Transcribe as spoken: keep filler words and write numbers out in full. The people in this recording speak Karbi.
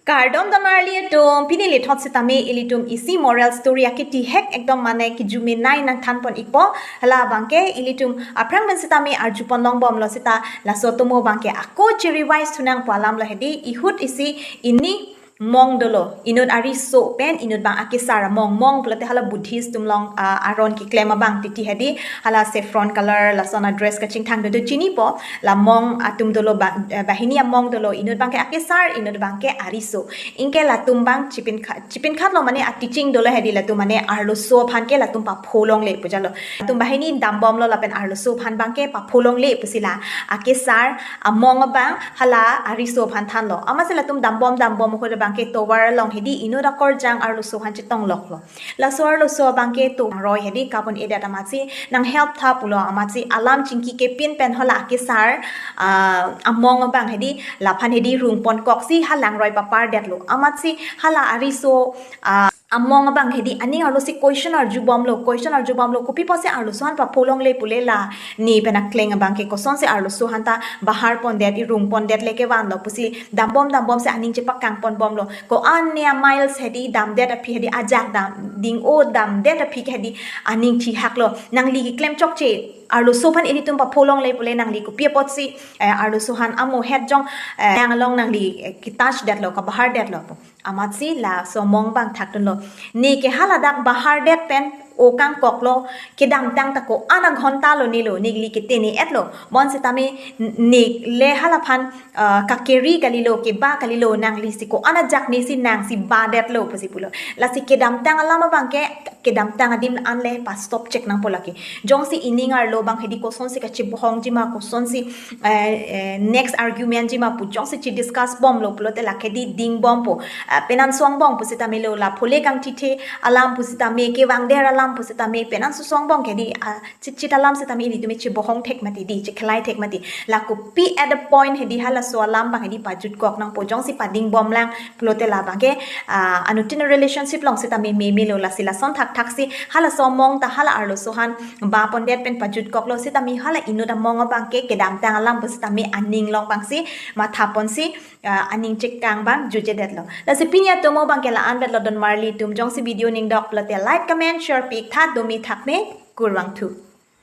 Kardom donmarli atum, pini lethot sitame ilitum isi moral story aketihek ekdom mane kijume nai nangthanpon ikpo. Hala abangke ilitum aphrang pen sitame arjupon longbomlo seta laso atomo abangke ako che-revise thunangpo alamlo hedi. Ihut isi ining mong dolo, inut ariso pen inut abang akesar among, mong pulote hala Buddhist atum along, ah, aron keklem abang titi hedi, hala saffron color lason adress kachingthang dodo chinipo. La mong atum dolo ba-, eh, banghini among dolo, inut abangke akesar, inut abangke ariso. Anke latum abang chipinkha-, chipinkhatlo mane a-teaching dolo hedi, latum mane arloso aphan ke latum papholongle pujalo. Latum banghini dambomlo lapen arloso aphan abangke papholongle pusi la akesar among abang hala ariso aphan thanlo. Amatsi latum dambom dambom ahut abangke tovar along hedi inut akorjang arloso aphan chetongloklo. Laso arloso abangke to langroi hedi kapon-edet amatsi nang help tha pulo, amatsi alam chingki kepin pen hala akesar, ah, among abang hedi laphan hedi rungponkoksi ha langroi papardetlo. Amatsi hala ariso, ah, among abang hedi aning arlosi question arjubomlo, question arjubomlo, kopi apotsi arloso aphan papholongle pule, la ne pen akleng abangke kosonsi arloso aphan ta bahar pondet, irung pondet le kevanlo pusi dambom dambomsi aning chepakangponbomlo. Ko-an ne a-miles hedi damdet aphi hedi ajak dam ding-o damdet aphi ke hedi aning thihaklo. Nangli keklem chokche, arloso aphan ilitum papholongle pule nangli kopi apotsi, eh, arloso aphan amohet jong, eh, nang along nangli, eh, ketouch detlo, kabahar detlo pu. Amatsi laso among abang thakdunlo. Ne ke haladak bahardet pen o kangkoklo, kedamtang ta ko-an aghonta lo nelo, neli ketene-etlo. Bonsitame n-, ne le halaphan, ah, kakeri kalilo, keba kalilo, nanglisi ko-an ajak nesi nangsi badetlo pusi pulo. Lasi kedamtang alam abangke, kedamtang adim an le pastop chek nangpo lake. Jongsi ining arlo abang hedi kosonsi kachebohongji ma, kosonsi, eh, eh, next argumentji ma pu jongsi chediscussbomlo pulote lake hedi dingbompo. Ah, penan songbom pusitamelo, la phole kangthithe alam pusitame, kevangder alam pusitame, penan songbom ke hedi, ah, chitchit alam sitame ilitum chebohong thek mati hedi, chekhelai thek mati. La kopi at the point hedi halaso alam abang hedi pajutkok nangpo, jongsi padingbomlang pulote la abangke, ah, anuttin relationship along sitame memelo, lasi lason thakthaksi halaso among ta hala arloso aphan bapondet pen pajutkoklo, sitame hala inut among abangke kedamtang alam pusitame aning along abangsi mathaponsi, ah, aning chekang abang jujedetlo. Lasi pini atomo abangke la-an vetlo donmarli atum, jongsi video ningdok pulote like, comment, share piktha, domi thakme, kurvangthu.